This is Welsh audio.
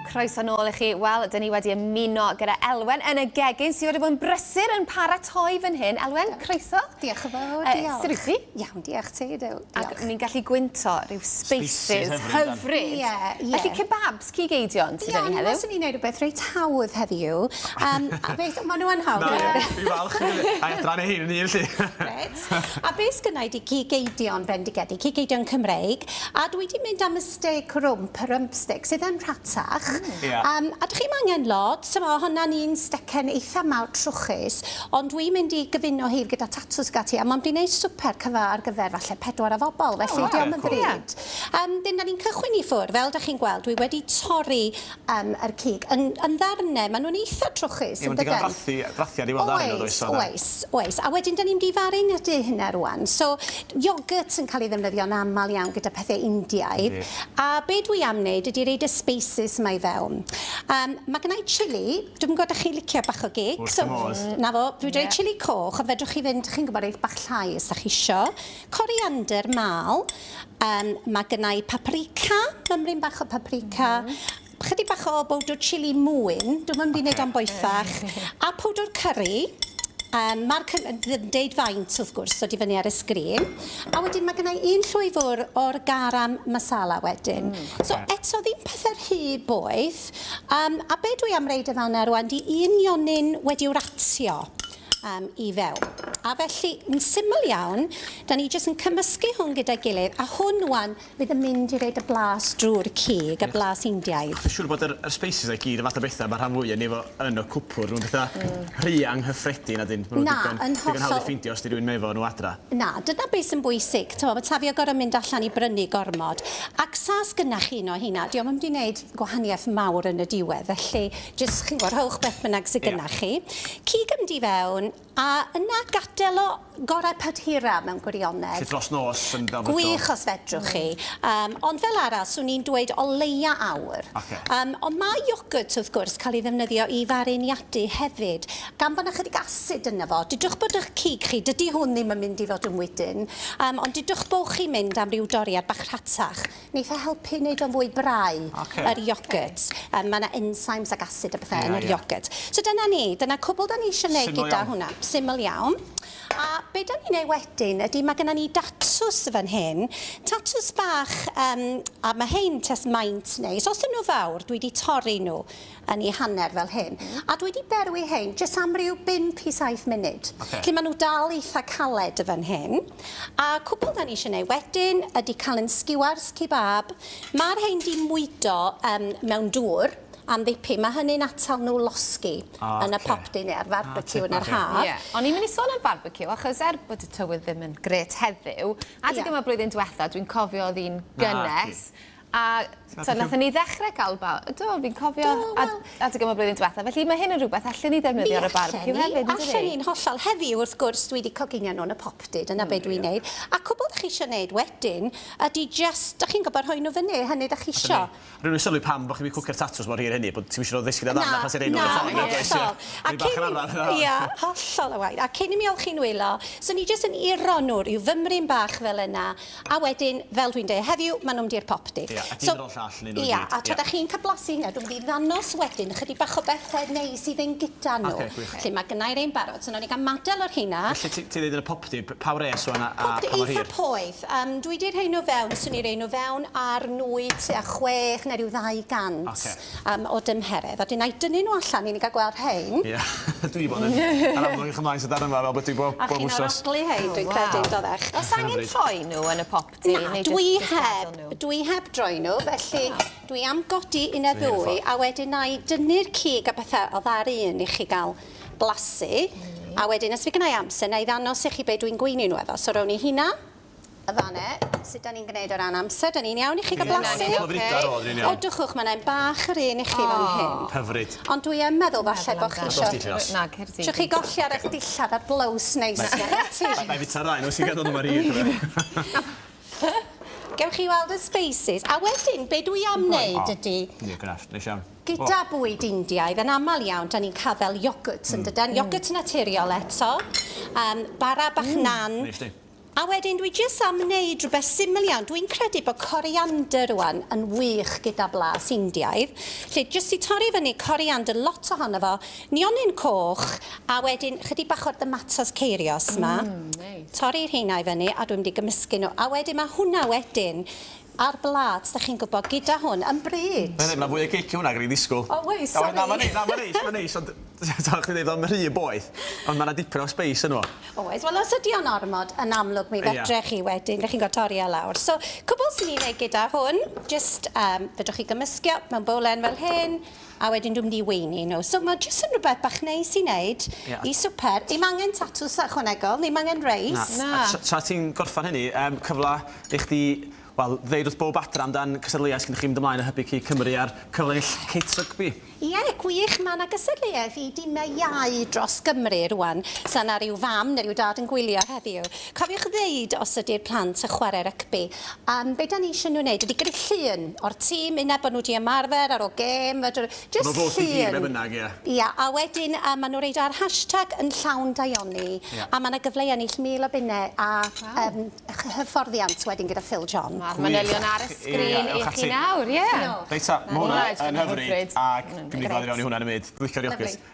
Croeso nôl i chi. Wel, dyn ni wedi ymuno gyda Elwen yn y gegin sydd wedi bod yn brysur yn paratoi fan hyn. Elwen, croeso. Diolch yn fawr, diolch. Sut wyt ti? Iawn, diolch ti, Duw. Ac ni'n gallu gwynto rhyw spices hyfryd. Ie, ie. Felly kebabs, cig eidion sydd 'da ni heddiw. Ie, o'n i'n neud rhywbeth reit hawdd heddiw. Um, a beth, maen nhw yn hawdd. Na, ie, fi'n falch. A adran ei hun yn un, 'lly. Reit. A beth sgynna i 'di cig eidion bendigedig, cig eidion Cymreig. A dwi 'di mynd am y stêc rwmp, y rump steak, sydd yn rhatach. Ia. Yym, a dych chi'm angen lot, t'mo', hwnna'n un stecen eitha mawr trwchus, ond dwi'n mynd i gyfuno hi gyda tatws ag ati, a ma'n mynd i neud swper cyfa ar gyfer falle pedwar o fobl, felly oh, dio'm yn ddrud. Yym, 'dyn, 'dan ni'n cychwyn i ffwrdd, fel 'dach chi'n gweld, dwi wedi torri yym yr cig yn yn ddarne, maen nhw'n eitha trwchus, yn dydyn? Ie, mae'n digon frathu, frathiad i weld arnyn nhw, does? Oes, oes, oes. A wedyn, 'dan ni'n mynd i farinadu hynna rŵan. So, yoghurt yn cael ei ddefnyddio'n aml iawn gyda pethau Indiaidd. A be dwi am wneud ydy roid y spices 'ma i fewn. Um, mae gynna i chili, dwi'm yn gwybod ydych chi'n licio bach o gig. Wrth fy modd. Na fo, dwi wedi rhoi chili coch, ond fedrwch chi fynd, chi'n gwybod, reit bach llai os da chi isio. Coriander mâl. Yym, mae gynna i paprika, mymryn bach o paprika, chydig bach o bowdwr chili mwyn, dwi'm yn mynd i wneud o'n boethach, a powdwr curry. Yym, ma'r cy- ddim deud faint wrth gwrs, dod i fyny ar y sgrin. A wedyn mae gynna i un llwy fwr o'r garam masala wedyn. So eto ddim pethau rhy boeth. Yym, a be dwi am roid yn fan'na rŵan 'di un nionyn wedi'w ratio. um, i fewn. A felly, yn syml iawn, da ni jyst yn cymysgu hwn gyda'i gilydd, a hwn wan fydd yn mynd i roid y blas drwy'r cig, y blas Indiaidd. Dwi'n siŵr bod yr, yr spices a'i gyd y fath o bethau mae rhan fwyaf ni efo yn y cwpwrdd, nhw'n bethau mm. rhy anghyffredin a dyn. Maen nhw'n digon, yn digon hawdd i ffeindio os di rhywun mefo nhw adra. Na, dyna beth sy'n bwysig. T'mo, mae tafio gorfod mynd allan i brynu gormod. Ac sas gynna chi un o hynna, diolch yn mynd i wneud gwahaniaeth mawr yn y diwedd, felly jyst chi'n gwybod, rhowch beth bynnag sydd gynna chi. Cig yn mynd i fewn, a yna gadael o gorau pyd hira mewn gwirionedd. Felly dros nos yn delfrydol? Gwych os fedrwch chi. Um, ond fel arall, swn i'n dweud o leia awr. Okay. Um, ond mae iogwrt, wrth gwrs, cael ei ddefnyddio i fariniadu hefyd. Gan bod 'na chydig asid yno fo, dudwch bod eich cig chi, dydy hwn ddim yn mynd i fod yn wydyn, um, ond dudwch bod chi'n mynd am ryw doriad bach rhatach, Neith e helpu neud o'n fwy brau, Ocê. yr yoghurt. Yym ma' 'na enzymes ac acid a pethe Ie, yn yr ie. yoghurt. So dyna ni, dyna cwbl 'dan ni isio neud Syml gyda iawn. hwnna. Syml iawn. A be' 'dan ni'n neud wedyn ydi ma' gynna ni datws fan hyn. Tatws bach yym a ma' hein tua maint neis. Os 'dyn nhw fawr, dwi 'di torri nhw yn 'u hanner fel hyn. A dwi 'di berwi hein jyst am ryw bump i saith munud. Ocê. Felly ma' nhw dal eitha caled yn fan hyn. A cwbl 'dan ni eisiau neud wedyn ydi cael yn sgiwars kebab. Ma'r rhein 'di mwydo yym mewn dŵr am ddipyn. Ma' hynny'n atal nhw losgi yn y popty neu ar farbeciw yn yr haf. Ie, o'n i'n mynd i sôn am barbeciw achos er bod y tywydd ddim yn grêt heddiw, adeg yma blwyddyn diwetha dwi'n cofio o'dd hi'n gynnes A t'o' nathon ni ddechre ga'l ba- do fi'n cofio Do, wel. adeg yma blwyddyn dwetha felly ma' hyn yn rwbeth allen ni ddefnyddio ar y barbeciw hefyd yndydi? Allen ni'n hollol. Heddiw wrth gwrs dwi 'di coginio nhw yn y popty dyna be dwi'n neud. A cwbl 'dach chi isio neud wedyn ydi jyst 'dach chi'n gwbod rhoi nhw fyny, hynny 'dach chi isio. Rwy'n mynd sylwi pam bo' chi'n mynd cwcio'r tatws mor hir hynny bod ti'm isio nhw ddisgyn o ddarna pan ti'n rhoi nhw ar y ffordd nag oes ia? A cyn i mi ia hollol Owain. A cyn i mi olchi'n nwylo swn i jyst yn iro nhw ryw fymryn bach fel yna A wedyn, fel dwi'n deud, heddiw, maen nhw'n mynd i'r popty. Ia, ac un ar ôl llall, neu nhw i gyd. Ia, a tra dach chi'n cael blasu hynna, dwi'n mynd i ddangos wedyn chydig bach o bethau neis i fynd gyda nhw. Ocê, gwych. Felly mae gynna i rei'n barod, so nawn ni gael model o'r rheina. Felly ti ti'n ddeud yn y popty, pa wres ŵan a a pa mor hir? Popty eitha poeth. Yym, dwi 'di rhoi nhw fewn, 'swn i rhoi nhw fewn ar nwy tua chwech neu ryw 200 Ocê. yym, o dymheredd. A 'dyn 'na i dynnu nhw allan i ni gael gweld rhein. Ia, dwi 'di bod yn yn amlwg edrych ymlaen at y darn yma fel bod dwi bob A bob chi'n wsos. arogli hein, dwi'n credu, yn doddech? Oes angen troi nhw yn y popty? Na, dwi heb, dwi heb droi nhw, felly dwi am godi un neu ddwy, a wedyn na i dynnu'r cig a pethau oedd ar un i chi gael blasu, a wedyn os fydd gynna i amser, na i ddangos i chi be dwi'n gweini nhw efo. So rown ni hynna. Y fan 'ne. Sut 'dan ni'n gwneud o ran amser? 'Dan ni'n iawn i chi gael blasu? Ie, cwpl o funudau ar ôl, ni'n iawn. O, dwchwch, ma' 'na un bach yr un i chi fan hyn. Hyfryd. Ond dwi yn meddwl falle bo' chi isio... Na, cer di. Isio chi golli ar eich dillad a'r blows neis 'na. Na i fita rai nhw sy'n gadael nhw mor hir. Gewch chi weld y spices. A wedyn, be dwi am wneud ydi... Ie, gynnas, neis iawn. Gyda bwyd Indiaidd, yn aml iawn, 'dan ni'n cael fel yoghurt, yn dydan? Yoghurt naturiol eto. Bara bach naan. Neis 'di. A wedyn dwi jyst am wneud rhywbeth syml iawn. Dwi'n credu bod coriander rwan yn wych gyda blas Indiaidd. Lle jyst i torri fyny coriander, lot ohono fo, nionyn coch, a wedyn chydig bach o'r dymatos ceirios 'ma. Neis. Torri rheina i fyny a dwi'n mynd i gymysgu nhw. A wedyn mae hwnna wedyn ar blât, dach chi'n gwybod, gyda hwn yn bryd. Mae 'na fwy o gic i hwnna nag o'n i'n ddisgwyl. O wei, sori. Na, mae'n neis, na, mae'n neis, mae'n neis, ond t'o' chdi ddeud o'm rhy boeth, ond ma' 'na dipyn o sbeis yno fo. Oes, wel os ydi o'n ormod, yn amlwg mi fedrech chi wedyn, dych chi'n gwybod, torri e lawr. So, cwbl sy'n ni'n neud gyda hwn, jyst um, fedrwch chi gymysgu mewn bowlen fel hyn, a wedyn dwi'n mynd i weini nhw. So mae jyst yn rhywbeth bach neis i wneud yeah. i swper. Ddim angen tatws ychwanegol, ddim angen reis. Na. Na. A tra ti'n gorffan hynny, um, cyfle i chdi wel, ddeud wrth bob adra amdan cystadleuaeth sy'n chi mynd ymlaen a hybu Cig Cymru a'r cyfle ennill cit rygbi. Ie, yeah, gwych. Mae yna gystadleuaeth i dimau iau dros Gymru rwan. Sa yna rhyw fam neu rhyw dad yn gwylio heddiw. Cofiwch ddeud os ydy'r plant yn chwarae rygbi. Um, be da ni eisiau nhw wneud ydy gyrru llun o'r tîm, unai bod nhw wedi ymarfer ar ôl gêm, just llun. Llun. Be bynnag, ie. Ia, a wedyn um, maen nhw'n reid ar hashtag yn llawn daioni, yeah. a mae yna gyfle i ennill 1,000 o bunnau a wow. um, hyfforddiant wedyn gyda Phil John. Mae'r manylion ar y sgrin i chi nawr, ie. Reit ta, mae hwnna yn hyfryd, ac dwi'n mynd i gladdu fewn i hwnna yn y munud. Dwi'n licio'r iogwrt.